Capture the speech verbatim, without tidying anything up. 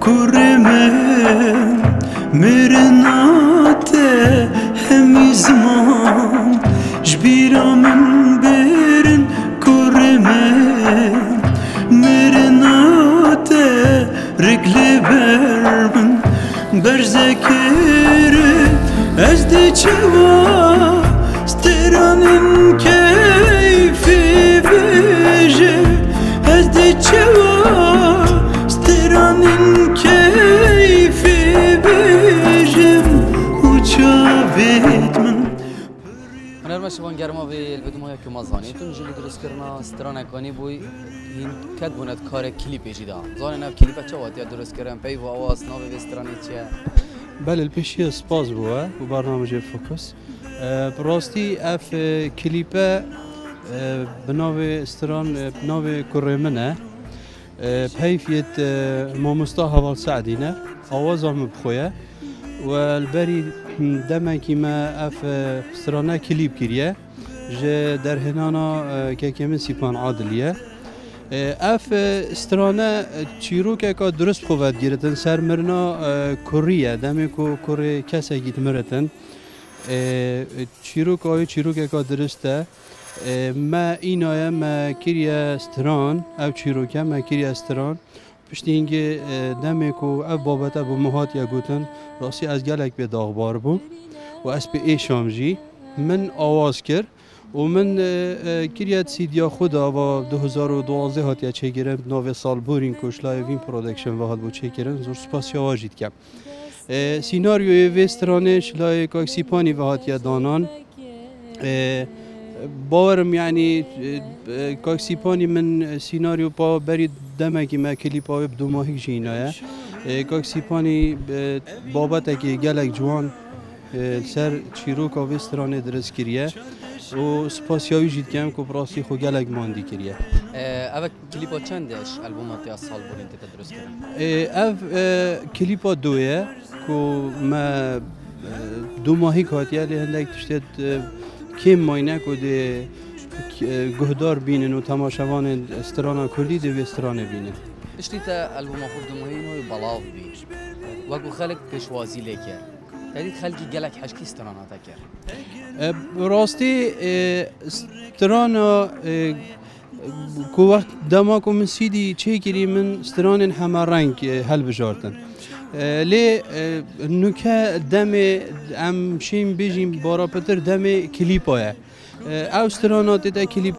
Kurê min, mirina te hemî ziman ji bîra min birin. Kurê min, mirina te rik li ber min berze kir. Ez dê çawa stêranên keyfê bêjim, ez dê çawa stêranên keyfê bêjim û çavêt min. Hunermend Şivan Germa vê li bidmaya ku me zanîtin ji li dirustkirina stranekanî bû, hîn ket bûne di karê klîpê jî de. Zanîn ev klîpe çawa hatiye dirustkirin, peyv û awaz, navê vê stranê çi ye? Belê, li pêşiya spas bo we û bernamejê Fokus. E, bi rastî ev, e, klîpe, e, bi navê stran, e, bi navê Kurê Min e. E, peyv yêt, e, mamosta Heval Se'dî ne, awaza min bi xwe ye. We li berî demekî me ev, e, strane klîp kiriye. Ji derhênana, e, kekê min Sîpan Adilî ye. E, ev, e, strane, e, çîrokeka dirust xwe vedigiritin, ser mirina, e, kurî ye. Demê ku kurê kesekî dimiritin. E, çîroka wê çîrokeka dirust e. E, me înaye me kiriye stran, ev çîroke me kiriye stran. Piştî hingê, e, demê ku ev babete bi min hatiye gotin, rastî ez gelek pê daxbar bûm û ez pê êşam jî. Min awaz kir û min, e, e, kiriye di C D'ya xwe de, ava du hezar û duwazdeh hatiye çêkirin, bi navê Salborîn ku ji layê Vîn Production ve hatibû çêkirin, zor spasiya wan jî dikem. E, sînaryoyê vê stranê ji layê Kak Sîpanî ve hatiye danan. E, bawerim, yanî, e, e, Kak Sîpanî min sînaryo pa berî demekî me klîpa wê bi domahîk jî înaye. E, Kak Sîpanî, e, babetekî gelek ciwan, e, li ser çîroka vê stranê dirist kiriye û spasiya wî jî dikem ku bi rastî xwe gelek mandî kiriye. E, ev klîpa çend e ji albûma te ya Salborîn tête dirustkirin? E, ev, e, klîpa dû ye ku me, e, domahîk hatiye, lê hindek tiştê, e, kêm mayne ku dê, e, guhdar bînin û temaşevanên strana kurdî dê vê stranê bînin. Piştî te albûma xwe bi domahî nû belav bî. Wekî xelk pêşwazî lê kir. Te dît xelkî gelek hişkî strana te kir. E, bi rastî, e, strana, e, ku wext dema ku min C D çêkirî, min stranên heme reng, e, helbijartin. E, lê, e, nuke demê em şên bêjîn bara pitir demê klîpa ye. E, ew strana tête klîp